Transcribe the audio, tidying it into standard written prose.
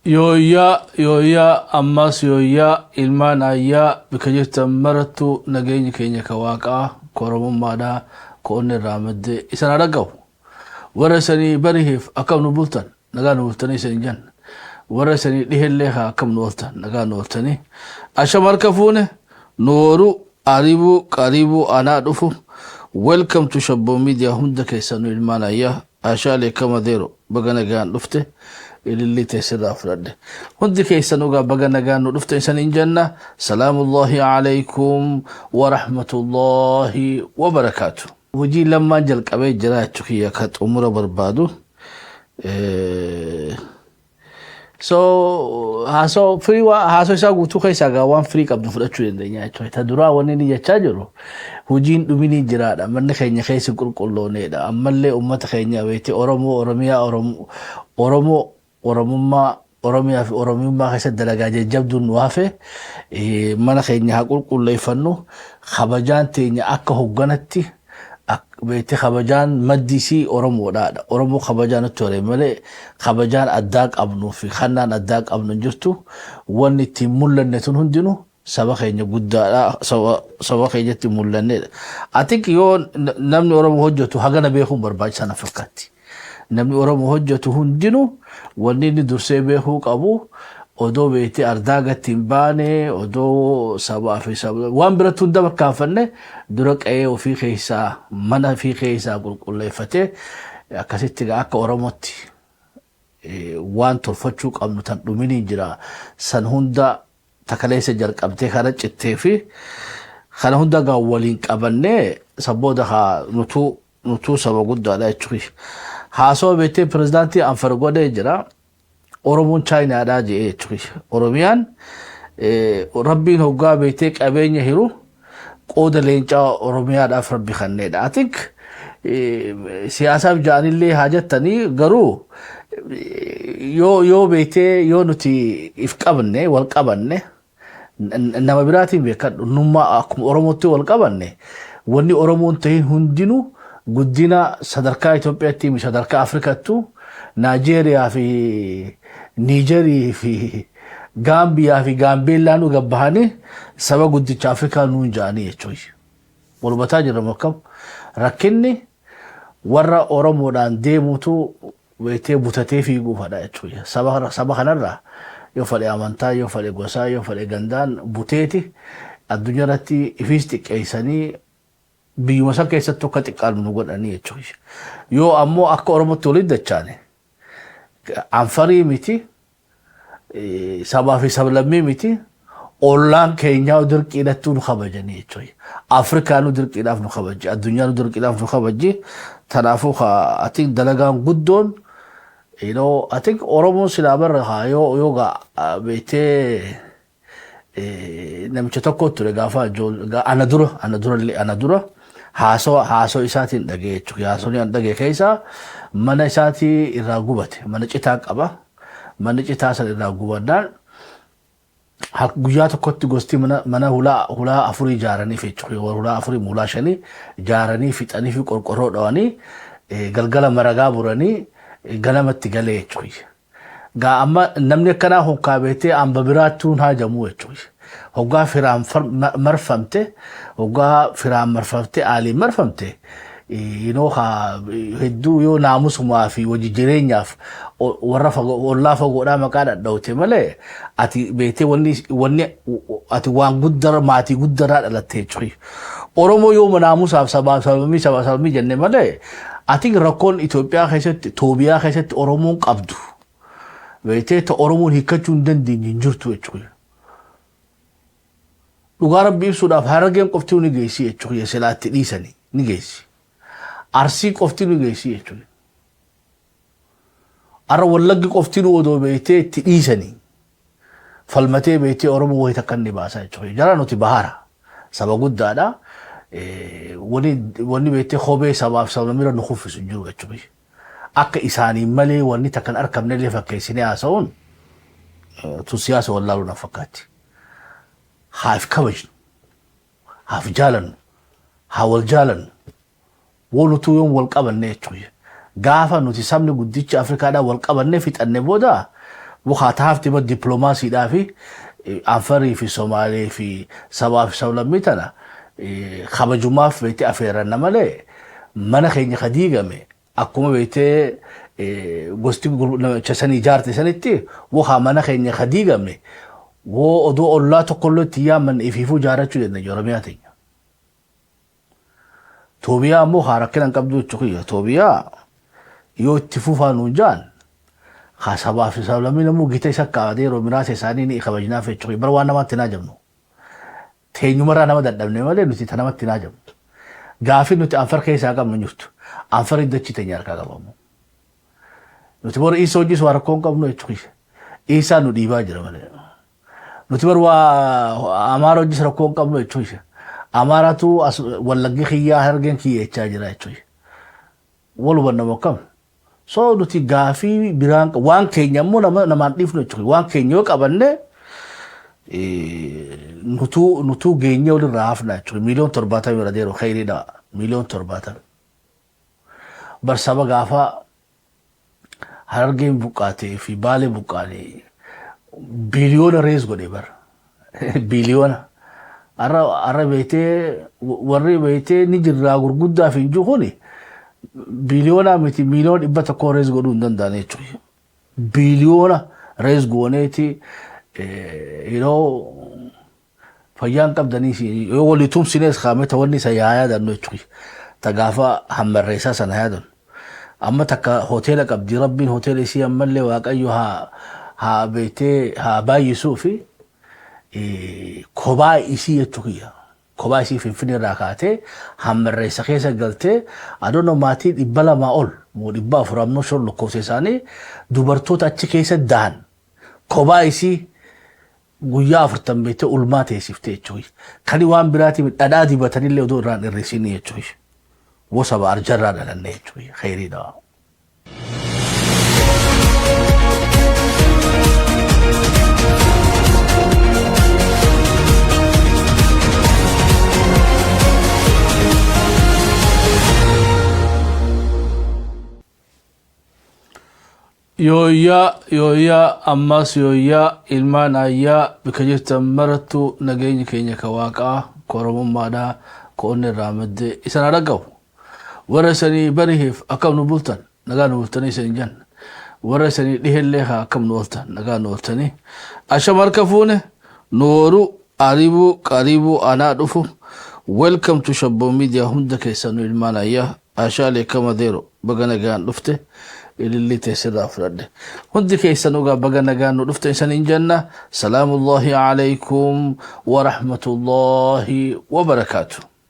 Yooyyaa yooyyaa ammas yooyyaa ilmaan ayyaa bika jirtan marattu nageenyi keenya ka waaqaa ka oromummaadhaa ka onni irraa madde isan haa dhaqqabu. Warra isanii bariheef akkam nu bultan nagaa nu bultanii isan jenna. Warra isanii dhihellee haa akkam nu ooltan nagaa nu ooltanii. Ashama harka fuune nooru aribuu qaribuu anaa dhufu. Welcome to Shabboo Media. Hunda keessanuu ilmaan ayyaa Ashaalee Kamadeero, baga nagaan dhufte. Ilillii teessirraa fudhadhe. Hundi keessanuu gaa baga nagaan nu dhufte isaniin jenna. Salaamullahi alaykum wa rahmatullahi wa barakaatu. Hojii lammaan jalqabee jira jechuu kiyya ka xumura barbaadu. So haasoo firii haasoo isaa guutuu keessaa gaa waan firii qabdu fudhachuu dandeenya jechuudha. Ta duraa wanni inni jechaa jiru hojiin dhuminii jiraadha. Manni keenya keessi qulqullooneedha. Ammallee uummata keenya beekte Oromoo Oromiyaa Oromoo Oromummaa Oromiyaa fi Oromiyummaa keessatti dalagaa jajjabduun nu hafe, mana keenya haa qulqulleeffannu, kabajaan teenya akka hogganatti beekte kabajaan maddi isii Oromoodhaadha. Oromoo kabajaa nutti hore malee kabajaan addaa qabnuu fi kannaan addaa qabnu hin jirtu. Wanni ittiin mul'anne tun hundinuu saba keenya guddaadha. Saba keenyatti mul'annedha. I think yoo namni Oromoo hojjetu hagana beekuun barbaachisaa na fakkaatti. Namni Oromoo hojjetu hundinuu wanni inni dursee beekuu qabu odoo beektee ardaa gatti hin baane, odoo sabaa fi saba waan biratti hunda bakkaanfanne, dura qe'ee ofii keessaa mana ofii keessaa qulqulleeffatee akkasitti akka Oromootti waan tolfachuu qabnu tan dhuminiin jira. San hunda takaleessa jalqabtee kana cittee fi kana hunda gaa waliin qabannee sabbooda haa nutuu saba guddaadha jechuudha. Haasawaa beektee pirezidaantii Anfar godhee jira. Oromoon Chaayinaadhaa jedhee jechuudha. Oromiyaan rabbiin hoggaa beektee qabeenya hiru qooda leencaa Oromiyaadhaaf rabbi kenneedha. I think siyaasaaf ja'anillee haa jettanii, garuu yoo beektee yoo nuti if qabne wal qabanne, nama biraatiin beekadhu, nummaa akkuma Oromootti wal qabanne, wanni Oromoon ta'in hundinuu guddina sadarkaa Itoophiyaatti, sadarkaa Afrikaattu, Naajeeriyaa fi Niijerii fi Gaambiyaa fi Gaambeellaa nu gabbahanii saba guddicha Afrikaa nuun ja'anii jechuudha. Walubataa jirra akkam rakkinni warra Oromoodhaan deemutu beektee butatee fiiguufadha jechuudha. Saba kanarraa yoo fedhe amantaa, yoo fedhe gosaa, yoo fedhe gandaan buteeti addunyaa irratti ifiis xiqqeessanii biyyuma san keessatti akka xiqqaanu nu godhanii jechuudha. Yoo ammoo akka Oromootti walitti dachaane, Anfarii miti, sabaa fi sablammii miti, ollaan keenyaa dirqiidhattuu nu kabajanii jechuudha. Afrikaa nu dirqiidhaaf nu kabaji, addunyaa nu dirqiidhaaf nu kabaji. Kanaafuu ati dalagaan guddoon I think Oromoon silaa barra haa yoo gaa beektee namicha tokko ture gaafa ana dura haasoo isaatiin dhagee jechuudha. Haasoo an dhagee keessa mana isaatii irraa gubate, mana citaa qaba. Manni citaa san irraa gubannaan guyyaa tokkotti gosti mana hulaa afurii ijaaranii jechuudha. Hulaa afurii, hulaa shanii ijaaranii fixanii fi qorqorroo dhawanii galgala maragaa buranii ganamatti galee jechuudha. Gaa amma namni akkanaa hoggaa beektee hamba biraattuun haajamuu jechuudha. Hoggaa firaan marfamte, hoggaa firaan marfamte, aaliin marfamte, haa hedduu yoo naamusumaa fi hojii jireenyaaf warra ollaa fagoodhaa maqaa dhadhawte malee, ati beektee wanni ati waan guddaa maatii guddaarraa dhalatte jechuudha. Oromoo yoo naamusaaf sabaa sababni sabaa sababni jenne malee, ati rakkoon Itoophiyaa keessatti, Toobiyaa keessatti Oromoon qabdu beektee ta Oromoon hiikkachuu hin dandeenye hin jirtu jechuudha. Dhugaa rabbi ibsuudhaaf Harargeen qofti ni geessi jechuudha, silaatti dhiisanii ni geessi. Arsii qofti ni geessi jechuudha. Har'a Wallaggi qofti nu odoo beektee itti dhiisanii falmatee beektee Oromoo wayii takka inni baasa jechuudha. Jara nuti bahara saba guddaadha. Wanni beektee kophee sabaaf sablammira nu kuffisu hin jiru jechuudha. Akka isaanii malee wanni takka hin argamne illee fakkeessinee haasa'uun tun siyaasa wallaaluu na fakkaatti. Haaf kabajnu, haaf jaalannu, haa wal jaalannu. Walutuu yoom wal qabanne jechuudha. Gaafa nuti sabni guddicha Afrikaadhaa wal qabanne fixanne booda Mukaa taafti immoo dippiloomaasiidhaa fi Anfarii fi Somaalee fi sabaa fi sablammii tana kabajumaaf beektee afeeranna malee, mana keenya ka diigame akkuma beektee gosti namicha sanii ijaarte sanitti, wahaa mana keenya ka diigame woo odoo ollaa tokkollee itti yaammanne ifiifuu ijaarrachuu dandeenya Oromiyaa teenya. Toobiyaa ammoo haa rakkina hin qabdu jechuu kiyya. Toobiyaa yoo itti fufaa nuun jaan, haa sabaa fi sablammii namuu gita isa kaa'atee yeroo miraasa isaanii ni kabajnaaf jechuu kiyya. Bara waan namaatti hin haajamnu. Teenyumarraa nama dadhabne malee nuti ta namatti hin haajamnu. Gaafii nuti Anfar keessaa qabnu hin jirtu. Anfariin dachii teenya harkaa qabamu. Nuti bor Iisa hojii waa rakkoo hin qabnu jechuu kiyya. Iisaan nu dhiibaa jira malee. Nuti bar waa Amaara hojii rakkoo hin qabnu jechuu kiyya. Amaaratu as Wallaggi kiyyaa, Harargeen kiyya jechaa jira jechuu kiyya. Wal hubannamu akkam? So nuti gaafii biraan waan keenya immoo nama namaan dhiifnu jechuudha. Waan keenya yoo qabanne nutuu geenyee walirraa hafna jechuudha. 70,000,000 irra deeru kheyriidha. 70,000,000. Bar saba gaafa Harargeen buqqaatee fi Baalee buqqaane biliyoona raise godhe bar. Biliyoona. Har'a beektee warri beektee ni jirraa gurguddaa fi hin jiru kuni biliyoonaa miti, 100,000,000 raise godhuu hin danda'an jechuudha. Biliyoona raise gooneeti yeroo fayyaan qabdanii yoo walii tumsinees kaameta wanni isa yaa yaadannu jechuudha. Ta gaafa hammarreessaa sana yaadannu. Amma takka hoteela qabdi, Rabbiin hoteela isii ammallee Waaqayyo haa beektee haa baay'isuu fi kophaa isii jechuu kiyya. Kophaa isii Finfinnee irraa kaatee hammarreessa keessa galtee adoonoo maatii 200 ol moo 400 ammoo shor lakkoofsa isaanii dubartoota achi keessa dahan kophaa isii guyyaa 40 beektee ulmaa teessiftee jechuudha. Kani waan biraatiin dhadhaa dibatanillee odoo irraan hir'isinii jechuudha. Wosa arjarraa dhalanne jechuudha. Kheyriidha. Yooyyaa, yooyyaa, ammas yooyyaa, ilmaan ayyaa bika jirtan marattu, nageenyi keenya ka Waaqaa, ka Oromummaadhaa, ka onni irraa madde isan haa dhaqqabu. Warra isanii bariheef akkam nu bultan, nagaa nu bultanii isin jenna. Warra isanii dhihellee haa akkam nu ooltan, nagaa nu ooltanii. Asham, harka fuune, nooru, ariibuu, qariibuu, anaa dhufu. Welcome to Shabboo Media hunda keessanuu, ilmaan ayyaa. Ashaalee kama deero, baga nagaan dhufte, ilillii teessirraa fudhadhe. Hundi keessanuu gaa baga nagaan nu dhufte isaniin jenna. Salaamullahi alaykum wa rahmatullahi wa barakaatu.